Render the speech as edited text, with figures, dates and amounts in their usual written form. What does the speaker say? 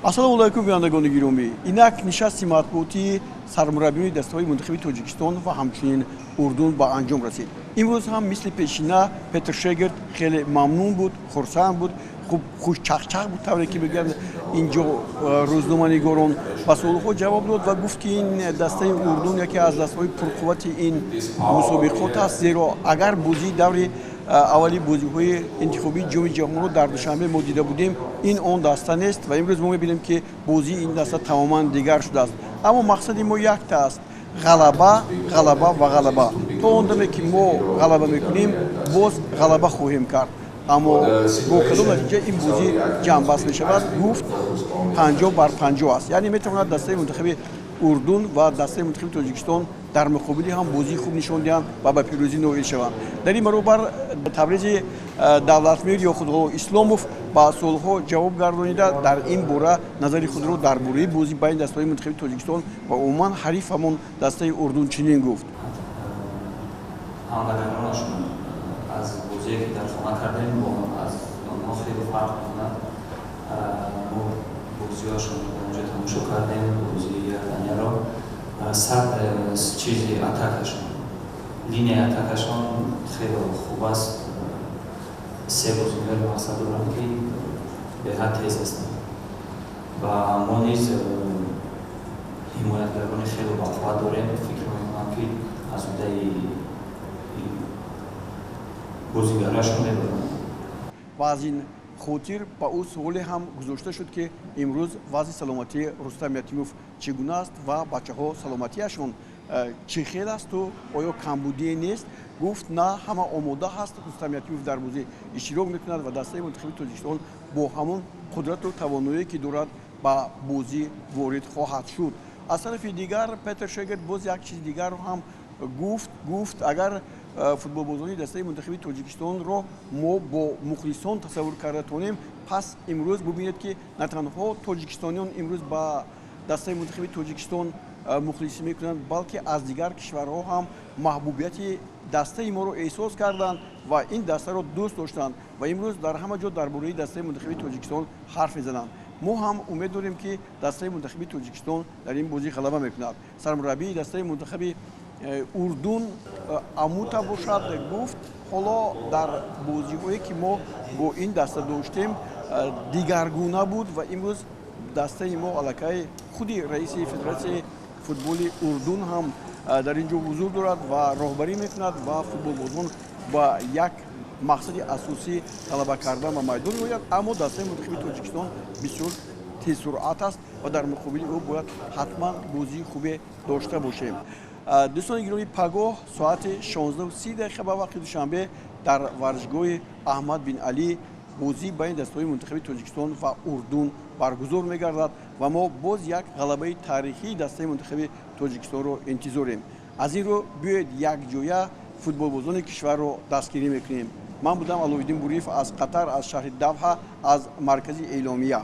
Ассалому алайкум, бинандагони гиромӣ. Инак нишасти матбуотии сармураббиёни дастаҳои мунтахаби Тоҷикистон ва ҳамчунин Урдун ба анҷом расид. Имрӯз ҳам мисли пешина Петр Шегерт хеле мамнун буд, хурсанд буд, хуб хушчақчақ буд, тавре ки мегӯянд инҷо рӯзноманигорон. Ба суолҳо ҷавоб дод ва гуфт, ки ин дастаи Урдун яке аз дастаҳои пурқуввати ин мусобиқот аст, зеро агар бозии даври аввали бозиҳои интихобии Ҷоми ҷаҳонро дар Душанбе мо дида будем, ин он даста нест ва имрӯз мо мебинем, ки бозии ин даста тамоман дигар шудааст. Аммо мақсади мо якта аст: ғалаба, ғалаба ва ғалаба. То он даме ки мо ғалаба мекунем, боз ғалаба хоҳем кард. Аммо бо кадом натиҷа ин бозӣ ҷамъбаст мешавад, гуфт, 50 бар 50 аст, яъне метавонад дастаи мунтахаби Урдун ва дастаи мунтахаби Тоҷикистон дар муқобили ҳам бозии хуб нишон диҳанд ва ба пирӯзӣ ноил шаванд. Дар ин баробар Табрези Давлатмир ё худ Исломов ба суолҳо ҷавоб гардонида, дар ин бора назари худро дар бораи бозӣ байни дастаҳои мунтахаби Тоҷикистон ва умуман ҳарифамон дастаи Урдун чунин гуфт. Ҳамлагаронашон аз бозие, ки дар хона кардем, бо аз онҳо хеле фарқ мекунад. Мо бозиҳошонро онҷо тамошо кардем, бозии Иорданияро. Сад чизи атакашон, линияи атакашон хеле хуб аст. Се бозигари мақсад доранд, ки беҳад тез ҳастанд, ва мо низ ҳимоятгарони хеле бақувват дорем. Фикр мекунам, ки аз уҳдаи бозигарашон мебаранд. Ва аз ин хотир ба ӯ суоле ҳам гузошта шуд, ки имрӯз вазъи саломатии Рустам Ятимов чӣ гуна аст ва бачаҳо саломатиашон чӣ хел асту оё камбудие нест. Гуфт, на, ҳама омода ҳаст, Рустам Ятимов дар бозӣ иштирок мекунад ва дастаи мунтахаби Тоҷикистон бо ҳамон қудрату тавоноие, ки дорад, ба бозӣ ворид хоҳад шуд. Аз тарафи дигар Петер Шегерт боз як чизи дигарро ҳам гуфт. Гуфт, агар футболбозони дастаи мунтахаби Тоҷикистонро мо бо мухлисон тасаввур карда тонем, пас имрӯз бубинед, ки на танҳо тоҷикистониён имрӯз ба дастаи мунтахаби Тоҷикистон мухлисӣ мекунанд, балки аз дигар кишварҳо ҳам маҳбубияти дастаи моро эҳсос карданд ва ин дастаро дӯст доштанд ва имрӯз дар ҳама ҷо дар бораи дастаи мунтахаби Тоҷикистон ҳарф мезананд. Мо ҳам умед дорем, ки дастаи мунтахаби Тоҷикистон дар ин бозӣ ғалаба мекунад. Сармураббии дастаи мунтахаби Урдун Амута бошад, гуфт, ҳоло дар бозиҳое, ки мо бо ин даста доштем, дигаргуна буд ва имрӯз дастаи мо аллакай худи раиси федератсияи футболи Урдун ҳам дар ин ҷо ҳузур дорад ва роҳбарӣ мекунад ва футболбозон ба як мақсади асосӣ ғалаба кардан ба майдон меояд. Аммо дастаи мунтахаби Тоҷикистон бисёр тезсуръат аст ва дар муқобили ӯ бояд ҳатман бозии хубе дошта бошем. Дӯстони гиромӣ, пагоҳ соати 16:30 ба вақти Душанбе дар варзишгоҳи Аҳмад бин Алӣ бозӣ байни дастаҳои мунтахаби Тоҷикистон ва Урдун баргузор мегардад ва мо боз як ғалабаи таърихии дастаи мунтахаби Тоҷикистонро интизорем. Аз ин рӯ биёед, якҷоя футболбозони кишварро дастгирӣ мекунем. Ман будам Аловиддин Буриев аз Қатар, аз шаҳри Давҳа, аз маркази эъломия.